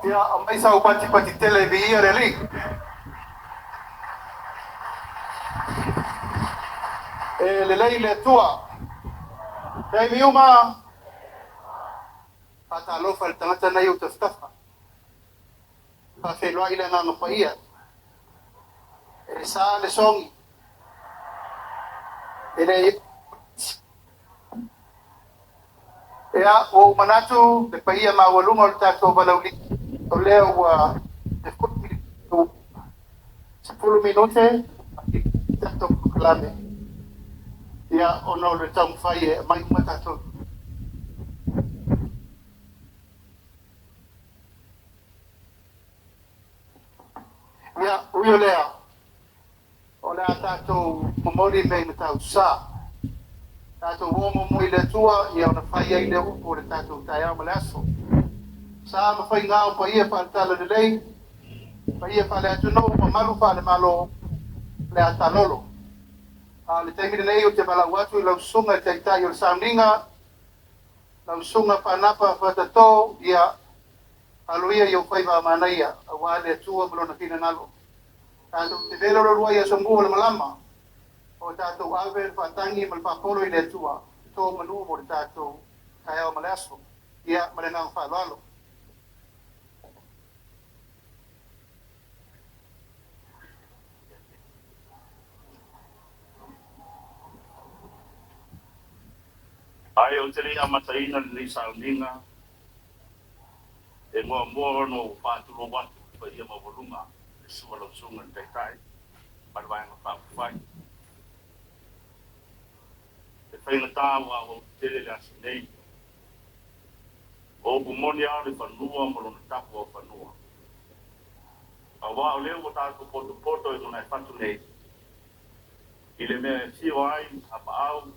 Ia, aumai sau patipati tele e viia le Alii. E lelei le Atua. Taimi uma, faatalofa i le tagata na i ou tafatafa. Faafeiloai le Agaga Paia. E sa le sogi. E le Ia, ua ou manatu le paia maualuga o le tatou valaaulia, o lea ua 10 minute tatou polokalame. Ia, ona o le taumafai e aumai uma tatou. Ia, ui o lea, o le a tatou momoli mea i Matautusa. Tatou o muamua i le Atua, ia ona fai ai lea upu o le tatou taeao ma le aso. Sa ma faiga o paia faale-Talalelei, paia faale-atunuu, mamalu faale-Malo, le a talolo. A o le taimi lenei ou te valaau atu i lau susuga i le Taitai o le Sauniga, lau susuga Panapa Fatato, ia alo ia i ou faiva a manaia, aua le Atua ma lona finagalo. Tatou te velo lua i aso mua o le malama, o tatou ave le faatagi ma le faapolo i le Atua, to manu mo le tatou taeao ma le aso. Ia, ma le agaga faaaloalo. Ae ou te le i amataina lenei sauniga, e muamua ona ou faatulou atu i le paia maualuga i le susu o lau susuga i le Taitai ma le Vaega Faaupufai. E faigata ua auau tele le aso nei. O upu moni lava o le fanua ma lona tapu aufanua. Aua o lea ua tatou potopoto i Gagaifatu nei, i le mea e afio ai Apaau,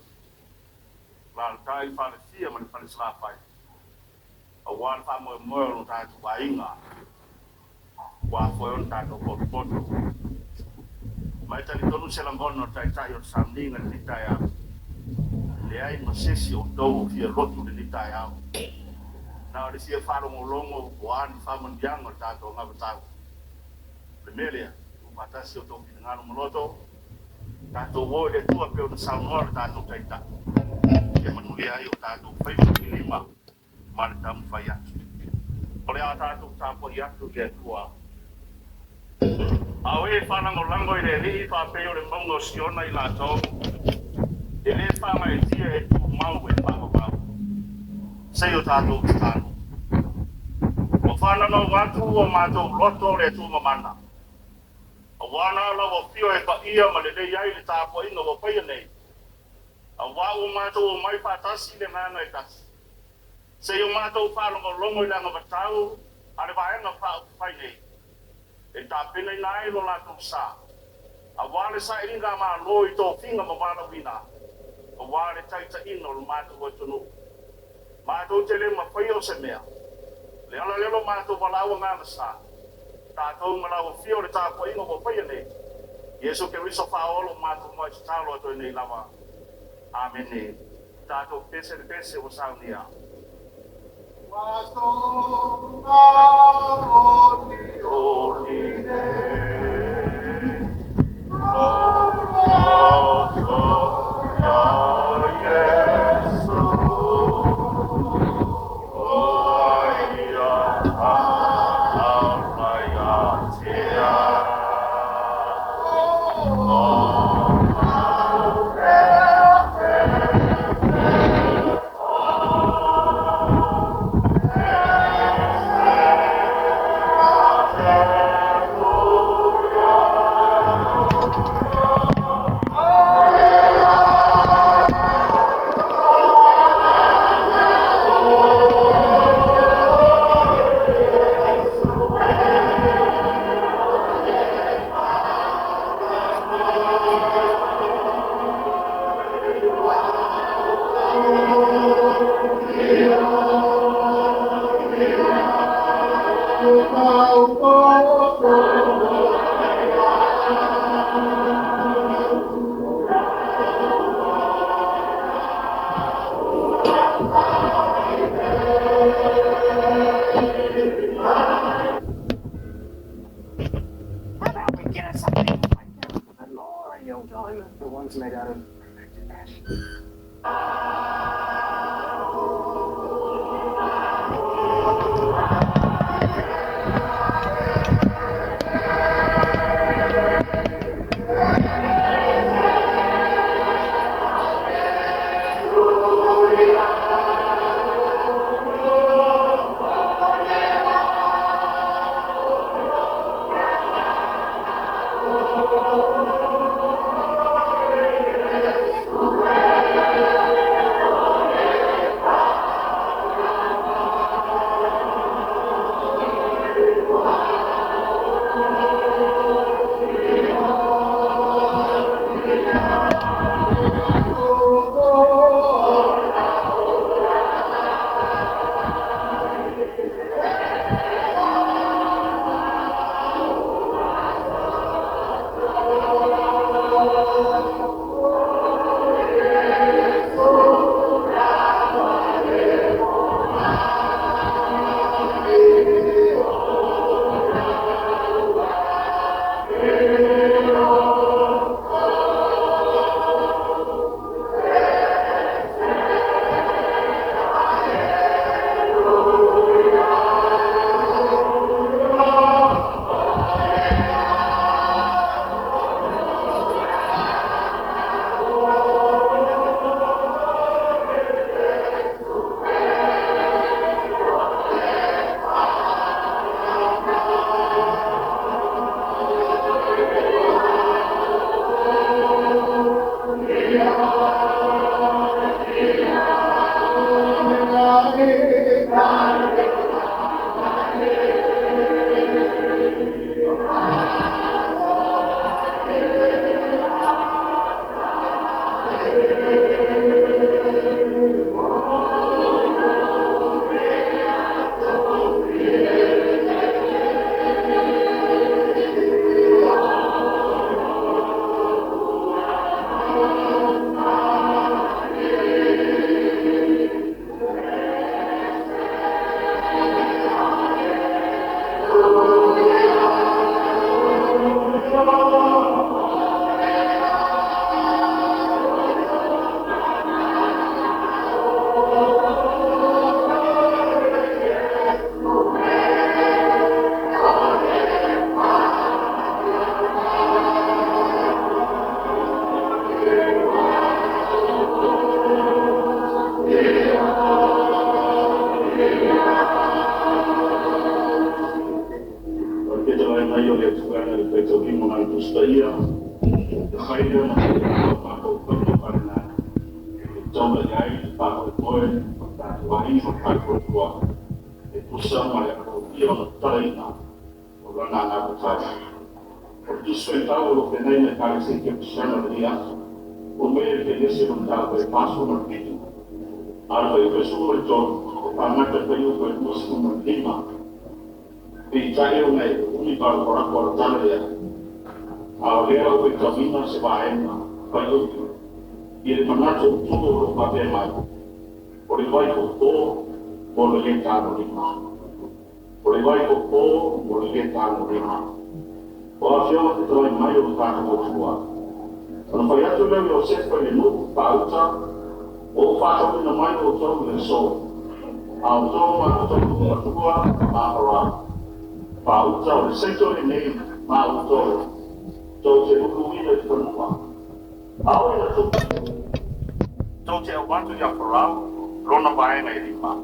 alaalatai le falefia ma le fale Salafai, aua le faamoemoe o lo tatou aiga ua afua ai ona tatou potopoto. Ma e talitonu se lagona o le Taitai o le sauniga i lenei taeao, leai ma se isi o outou o fia lotu i lenei taeao. Na o le fia faalogologo o a ni faamanuiaga o le tatou anavatau. O le mea lea, tuufaatasi o outou finagalo ma loto, tatou o i le Atua pei ona saunoa le tatou Taitai, e manuia ai o tatou faiva filima ma le taumafai atu. O le a tatou tapuai atu i le Atua. A o e faalagolago i le Alii faapei o le mauga o Siona i latou, e le faagaeetia e tumau e faavavau. Se i o tatou tatalo. Ua fananau atu ua matou loto le Atua mamana. Aua na lau afio e paia ma lelei ai le tapuaiga ua faia nei. Aua ua matou omai faatasi i le agaga e tasi. Se i o matou faalogologo i le anavatau a le Vaega Faaupufai nei, e tapenaina ai lo latou sa, aua le sailiga Malo i tofiga ma valaauina, aua le taitaiina o le matou atunuu. Matou te le mafaia o se mea, le ala lea o lo matou valaau agaga sa, tatou ma lau afio o le tapuaiga ua faia nei, Iesu Keriso faaola o matou mai tatalo atu ai nei lava. Amene. Tatou pese le pese ua saunia. Ua soga oni oni nei, lou loto ia Iesu, o ai ia ala ia te au. O mau was made out of perfected ash. O le fetalai mai o le Atua le faitauina o le Tusi Paia, e fai lea ma faapaupauga faalenaga e taula i ai le faamoemoe o le tatou aiga o le tatou Atua e tusa ma le aloaia ona tatalaina o lana anavatau. O le Tusi Faitau o lo o feagai ma Ekalesia Kerisiano i lenei aso, ua mai e le Fenese o le Mataupu e 47, a o le fuaiupu e 13, e faagata i le fuaiupu e 25. Peitai ona e umi paraparapa o le tala lea, a o lea ua faitauina se vaega fuaiupu i le manatu autu o lo o faapea mai, o le vaipōpō mo le lē tagolima. O le vaipōpō mo le lē tagolima. O Afioga fetalai mai o lo tatou Atua. Ona fai atu lea o Iosefa i le nuu faauta, Ua ou faatauina mai outou i le aso, a outou ma outou nuu matua ma Farao. Faauta o le saito lenei ma outou, tou te luluina i le fanua. Aole na tupu, tou te avatu ia Farao lona vaega e lima,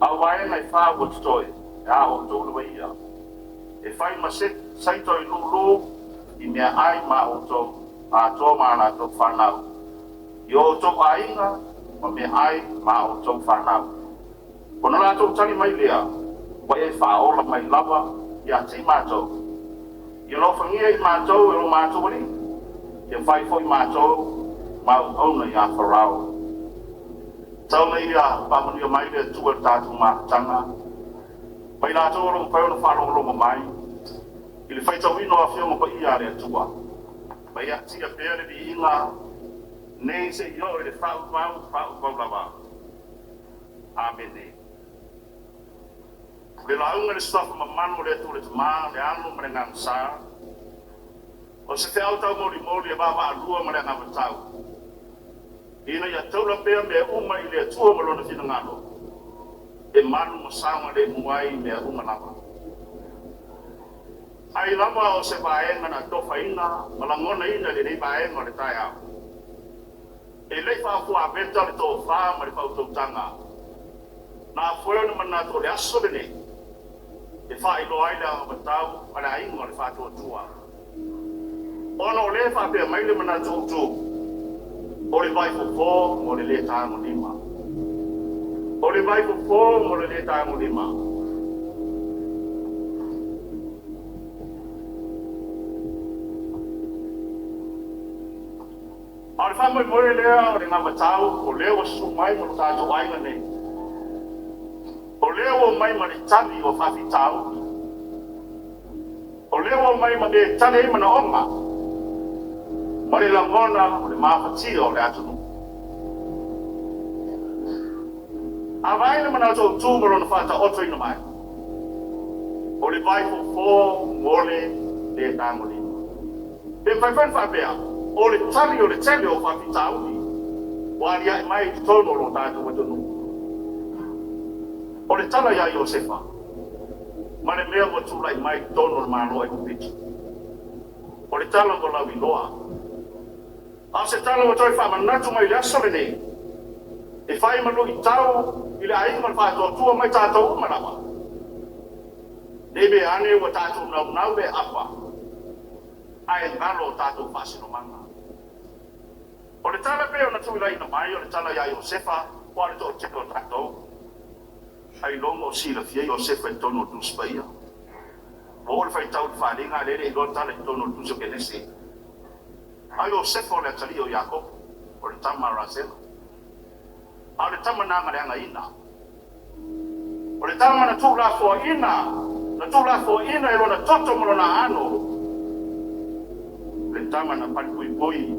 a o vaega e fa ua totoe, e a outou lava ia, e fai ma saito e lulu i meaai ma outou atoa ma a latou fanau, i o outou aiga ma meaai ma a outou fanau. Ona latou tali mai lea, Ua e faaola mai lava ia te i matou. Ia alofagia i matou e lo matou Alii, ia fai foi matou ma auauna ia Farao. Tau ina ia faamanuia mai le Atua i le tatou mafutaga, ma i latou o lo o mafai ona faalogologo mai i le faitauina o Afioga Paia a le Atua, ma ia atia pea le viiga nei seia oo i le faauvau faauvau lava. Amene. O le lauga i le Suafa Mamalu o le Atua le Tama, le Alo ma le Agaga Sa. O se feau taumolimoli e vaavaalua ma le anavatau, ina ia taula pea mea uma i le Atua ma Lona finagalo, e malu ma saogalemu ai mea uma lava. Ai lava o se vaega na atofaina ma lagonaina i lenei vaega o le taeao, e le i faafuaveta le tofa ma le faautautaga, na afua ai ona manatu o le aso lenei e faailoa ai le anavatau a le aiga o le Faatuatua. Ona o lea e faapea mai le manatu autu, o le vaifofo mo le lē tagolima. O le vaifofo mo le lē tagolima. A o le faamoemoe lea o le gavatau, o lea ua susu mai ma lo tatou aiga nei. O lea ua omai ma le tali o faafitauli. O lea ua omai ma mea e tali ai manaoga ma le lagona o le mafatia o le atunuu. A vaai le manatu autu ma lona faataotoina mai, o le vaifofo mo le lē tagolima. Pe mafai foi ona faapea, o le tali o le tele o faafitauli ua aliae mai i totonu o lo tatou atunuu. O le tala ia Iosefa ma le mea ua tulai mai i totonu o le Malo o Aikupito. O le tala ua lauiloa. A o se tala ua toe faamanatu mai i le aso lenei, e fai ma luitau i le aiga o le Faatuatua mai tatou uma lava. Ne i mea ane ua tatou naunau le aapa, ae galo o tatou faasinomaga. O le tala pei ona tuilaiina mai, o le tala ia Iosefa, ua le toatele o tatou. Ailoga o silafia Iosefa i totonu o le Tusi Paia. Ua oo le faitau i le faaaliga, a o lea e le i iloa le tala i totonu o le Tusi o Kenese. A o Iosefa o le atalii o Iakopo, o le tama a Rasela. A o le tama na agaleagaina. O le tama na tuulafoaiina, na tuulafoaiina e lona toto ma lona aano. Le tama na palipoipoi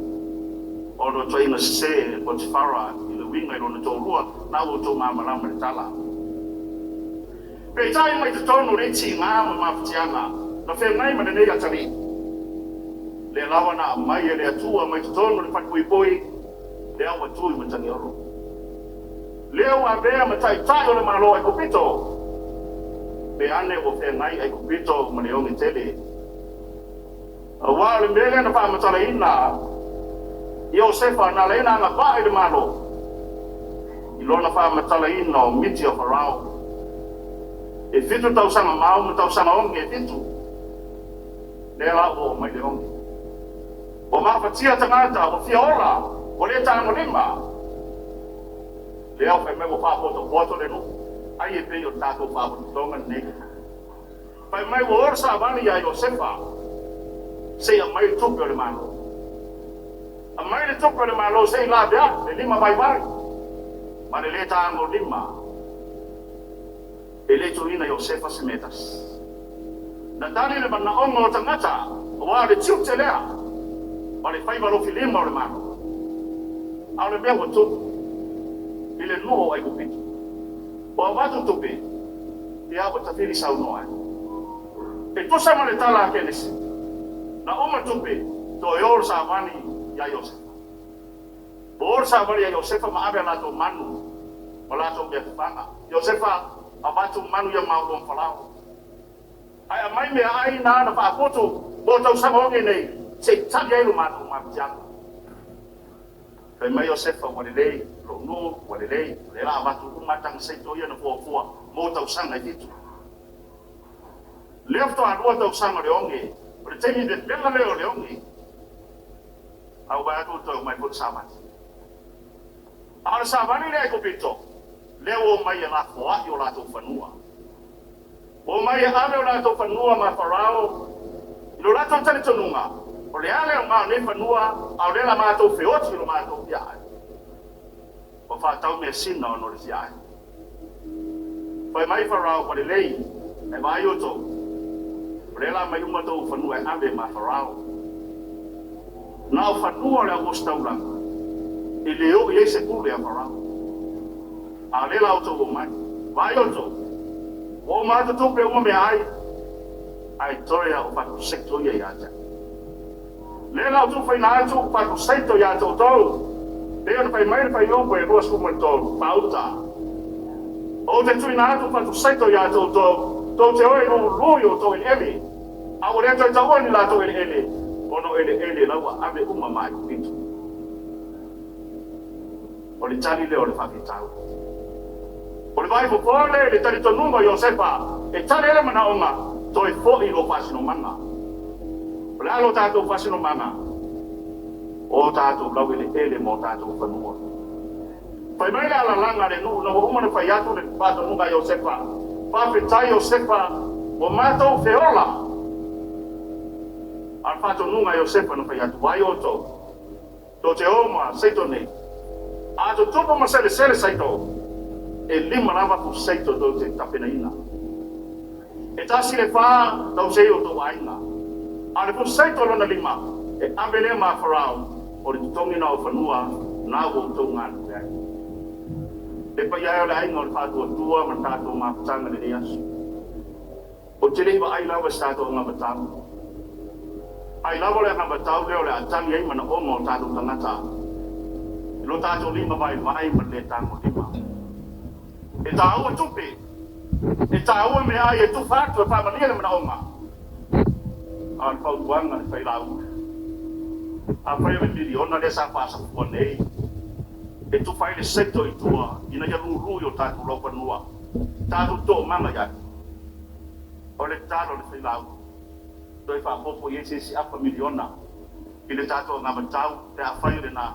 ona o toaiga sese e Potifara i le uiga i lona toalua, na ua outou malamalama le tala. Peitai mai totonu o nei tiga ma mafatiaga na feagai ma lenei atalii, lea lava na aumai e le Atua mai totonu o le palipoipoi, lea ua tu i Matagiolo. Lea ua avea ma taitai o le Malo o Aikupito, pe ane ua feagai Aikupito ma le oge tele. Aua o le mea lea na faamatalaina Iosefa na ala ai ona agavaa i le Malo i lona faamatalaina o miti a Farao. E 7 tausaga mau ma tausaga oge e 7. Lea la ua oo mai le oge. Ua mafatia tagata, ua fia ola, ua le tagolima. Lea ua fai mai ua faapotopoto le nuu, ai e pei o le tatou faapotopotoga lenei. Fai mai ua o le savali ia Iosefa, se i aumai le tupe o le Malo. Aumai le tupe o le Malo se i laveai le lima vaivai ma le lē tagolima. E le tuuina Iosefa se mea tasi. Na tali le manaoga o tagata, aua o le tiute lea ma le faiva lofilima o le Malo. A o le mea ua tupu i le nuu o Aikupito, ua avatu tupe, ia ua tafili saunoa ai. E tusa ma le tala a Kenese, na uma tupe, toe o le savali ia Iosefa. Ua o le savali ia Iosefa ma ave a latou manu ma latou mea fafaga. Iosefa avatu manu ia maua ma Farao. Ae aumai mea ai na na faaputu mo tausaga oge nei, se i tali ai lo matou mafatiaga. Fai mai Iosefa, ua lelei, lou nuu, ua lelei, o lea la avatu uma taga seito ia na fuafua mo tausaga e 7. Lea faatoa 2 tausaga o le oge, o le taimi vevela lea o le oge. A ua vaai atu ua toe omai foi le savali. A o le savali lea Aikupito, lea ua omai e lafoai o latou fanua. Ua omai e ave o latou fanua ma Farao i lo latou talitonuga, o le a le aoga o nei fanua, a o lea la matou feoti i lo matou fiaai. Ua faatau measina ona o le fiaai. Fai mai Farao, ua lelei, e vaai outou, o lea la mai uma tou fanua e ave ma Farao. Na o fanua o le auositaulaga, e le oo i ai se pule a Farao. A o lea la outou omai. Vaai outou, ua uma atu tupe uma mea ai, ae toe a o fatu seto ia ia te au. Lea na ou tufaina atu fatusaito ia te outou, pei ona fai mai le fuaiupu e 23, faauta. Ou te tuuina atu fatusaito ia te outou, tou te o e lulu i outou eleele, a ua le toe taua ni latou eleele, ona o eleele la ua ave uma ma Aikupito. O le tali lea o le faafitauli. O le vaai popole i le talitonuga o Iosefa e tali ai le manaoga, toe foi i lou faasinomaga. O le a lo tatou faasinomaga? O tatou laueleele ma o tatou fanua. Fai mai le alalaga a le nuu ina ua uma ona fai atu le faatonuga a Iosefa, Faafetai Iosefa, ua matou feola. A o le faatonuga a Iosefa na fai atu ai outou, tou te o ma saito nei. A tutupu ma selesele saito, e 5 lava pusaito tou te tapenaina. E 1 le 4 tau sei o tou aiga. A o le pusaito lona 5, e ave lea ma Farao, o le totogi na o fanua, na ua outou galulue ai. Le paia e o le aiga o le faatuatua ma le tatou mafutaga lenei aso. O te le vaai lava se tatou agavatau. Ai lava o le agavatau lea o le a tali ai manaoga o tatou tagata. I lo tatou lima vaivai ma le tago lima. E tāua tupe, e tāua mea ai e tufa atu e whaamalia le manaoga. A o le fautuaga le failauga. Afai o le miliona lea sa faasafua nei, e tufa ai le saito i tua ina ia lulu i o tatou laufanua, tatou toomaga i ai. O le tatalo le failauga, toe faaopoopo i ai se isi afa miliona i le tatou agavatau pe afai o lena.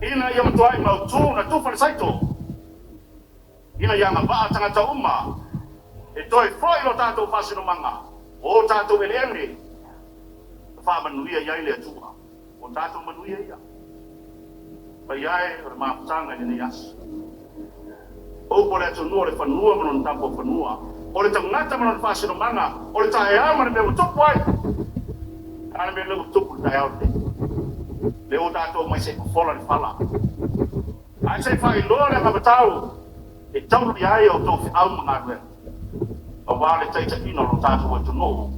Ina ia matuai mautu na tufa le saito, ina ia agavaa tagata uma, e toe foi lo tatou faasinomaga, o tatou eleele, faamanuia i ai le Atua, o tatou manuia ia. Paia e o le mafutaga i lenei aso. Upu o le atunuu o le fanua ma lona tapuafanua, o le tagata ma lona faasinomaga, o le taeao ma le mea ua tupu ai. A le mea lea ua tupu le taeao lenei. Lea ua tatou mai se i fofola le fala. Ae se i faailoa le agavatau e taulu i ai o outou feau ma galuega. Aua le taitaiina o lo tatou atunuu,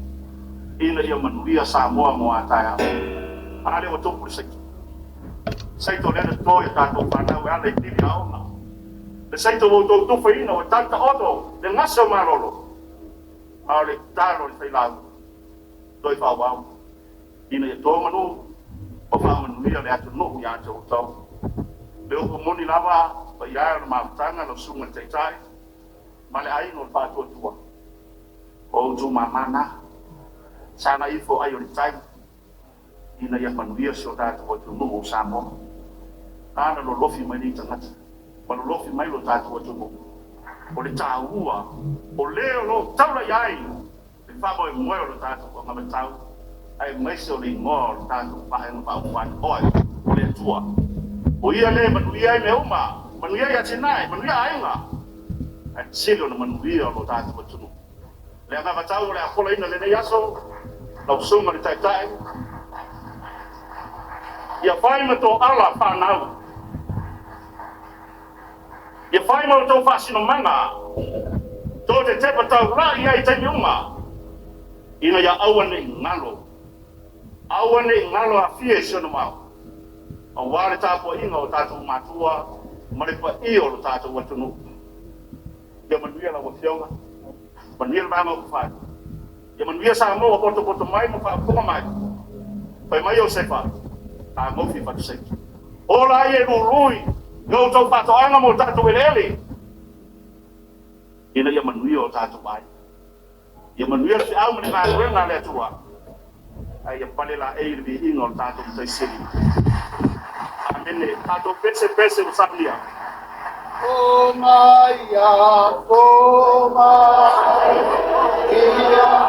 ina ia manuia Samoa mo a taeao. A lea ua tupu le saito. Saito lea na toto i a tatou fanau e ala i pili aoga. Le saito ua outou tufaina ua tali taoto le gasa o malolo. A o le tatalo le failauga, toe faaauau, ina ia to manu ma faamanuia le atunuu ia te outou. Le upu moni lava, paia e o le mafutaga lau susuga i le Taitai, ma le aiga o le faatuatua. O outou mamā na, saga ifo ai o le tai, ina ia manuia si o tatou atunuu o Samoa. Na lolofi mai nei tagata, ma lolofi mai lo tatou atunuu. O le tāua, o lea o lo taula i ai, le faamoemoe o lo tatou agavatau, ae maise o le igoa o le tatou vaega faaupufai, oe, o le Atua. O ia le manuia ai mea uma, manuia i atinae, manuia aiga, ae sili ona manuia o lo tatou atunuu. Le agavatau o le afolaina lenei aso, lau susuga i le Taitai, ia fai ma tō ala whānau. Ia fai ma outou faasinomaga, tō te tepa taulai i ai taimi uma, ina ia aua nei galo. Aua nei galo afia i si ona vao. Aua le tapuaiga o tatou matua ma le paia o lo tatou atunuu. Ia manuia lau afioga, manuia le vaega o kufai. Ia manuia Samoa ua potopoto mai ma faafofoga mai. Fai mai Iosefa, tagofi fatusaito. Ola ai e lului, i outou faatoaga ma o tatou eleele. Ina ia manuia o tatou aiga. Ia manuia le feau ma le galuega a le Atua. Ae ia pale laei le viiga o le tatou Matai Sili. Amene. Tatou pese pese ua saunia. O mai a to mai, ia ia.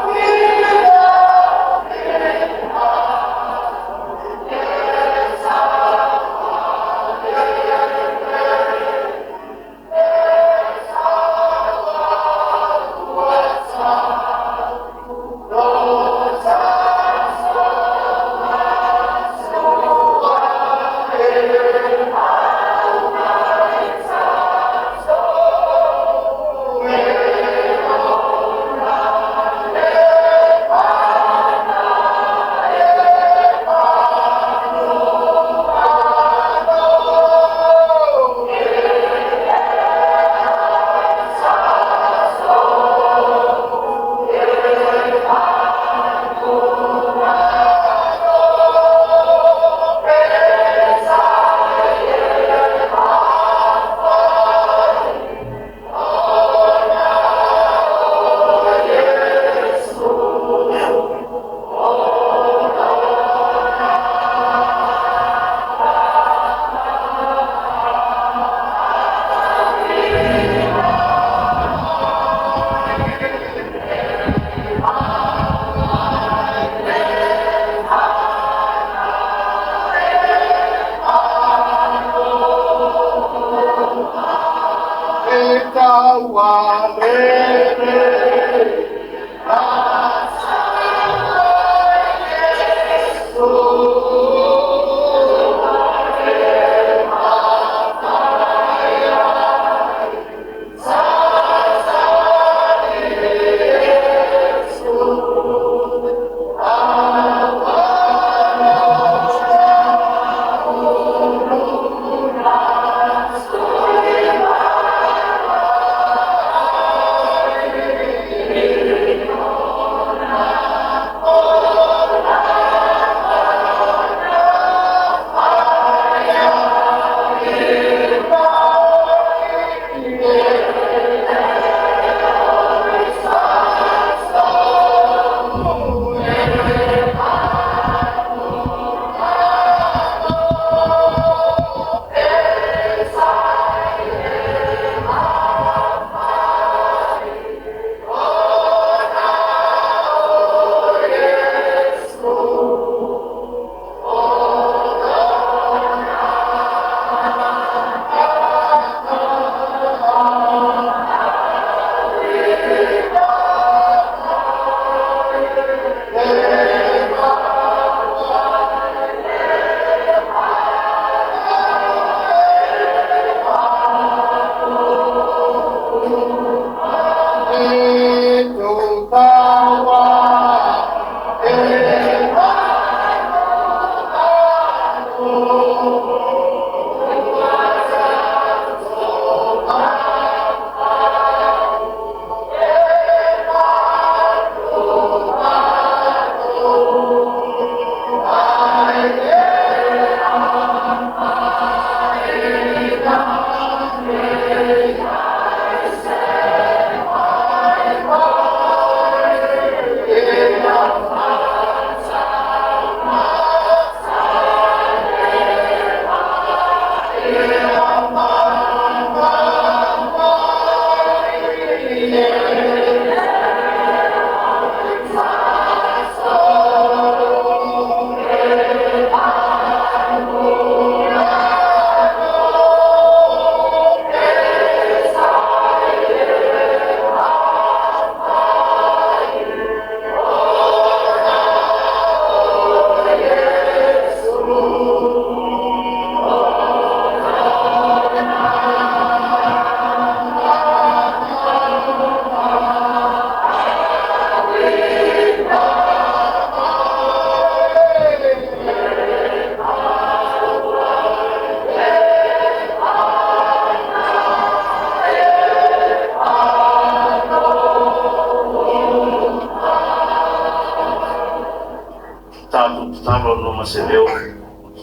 Tatou tatalo no ma se leo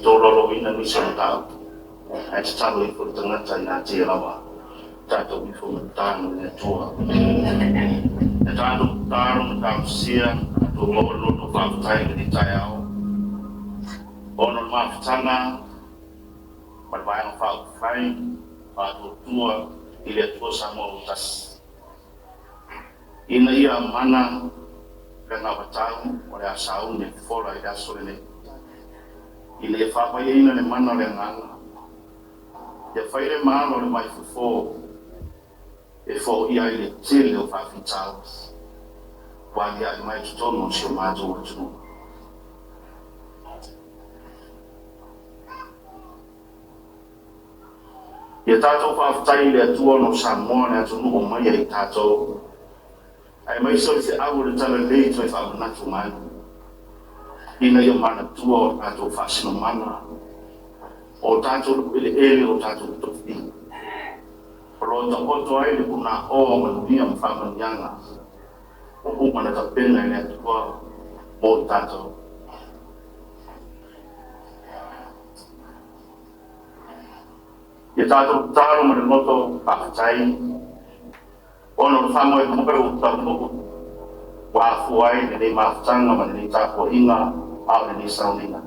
tololoina nisi o mataupu ae tatalo ifo le tagata ina tia lava tatou ifo ma tatalo i le Atua. E tatou tatalo ma talosia tatou maua le loto faafetai i lenei taeao ona o le mafutaga ma le Vaega Faaupufai Faatuatua i le Atua Samoa ua Tasi, ina ia mana le anavatau o le a sauni e fofola i le aso lenei, ina ia faapaiaina le mana o le agaga, ia fai le malo o le vaifofo e foia ai le tele o faafitauli ua aliae mai totonu o si o matou atunuu. Ia tatou faafetai i le Atua ona o Samoa le atunuu o mai ai tatou, aemaise o le feau o le Talalelei toe faamanatu mai, ina ia manatua o tatou faasinomana, o tatou eleele, o tatou tofi, o lo o taoto ai le punaoa manuia ma faamanuiaga ua uma ona tapena e le Atua mo tatou. Ia tatou tatalo ma le loto faafetai ona o le faamoemoe ua taunuu ua afua ai lenei mafutaga ma lenei tapuaiga a o lenei sauniga.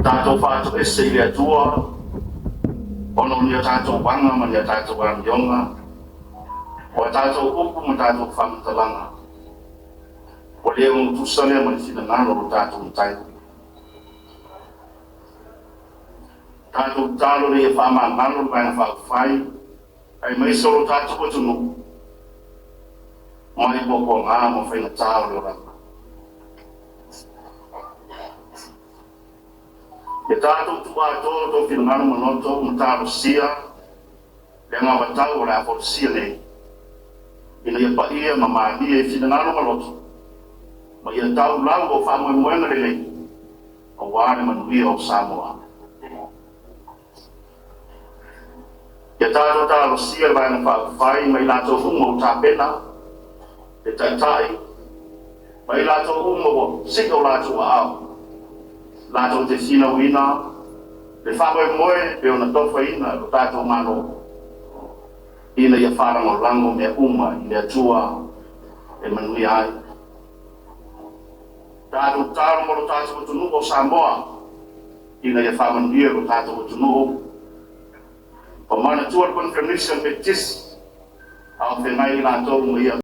Tatou faatoese i le Atua ona o ni a tatou aga ma ni a tatou amioga, o a tatou upu ma tatou faamatalaga, ua le ogatusa lea ma le finagalo o lo tatou Matai. Tatou tatalo ina ia faamagalo le Vaega Faaupufai aemaise o lo tatou atunuu mai puapuaga ma faigata o le olaga. Ia tatou tuu atoa o outou finagalo ma loto ma talosia le anavatau o le a folasia nei, ina ia paia ma malie i finagalo ma loto, ma ia tau lau o faamoemoega lelei aua le manuia o Samoa. Ia tatou talosia le Vaega Faaupufai ma i latou uma ua tapena, le Taitai ma i latou uma ua sii o latou aao latou te finauina le faamoemoe pe ona tofaina e lo tatou Malo, ina ia faalagolago mea uma i le Atua e manuia ai. Tatou tatalo mo lo tatou atunuu o Samoa, ina ia faamanuia lo tatou atunuu. O manatua le Konifemisi o le Metotisi, a o feagai i latou ma ia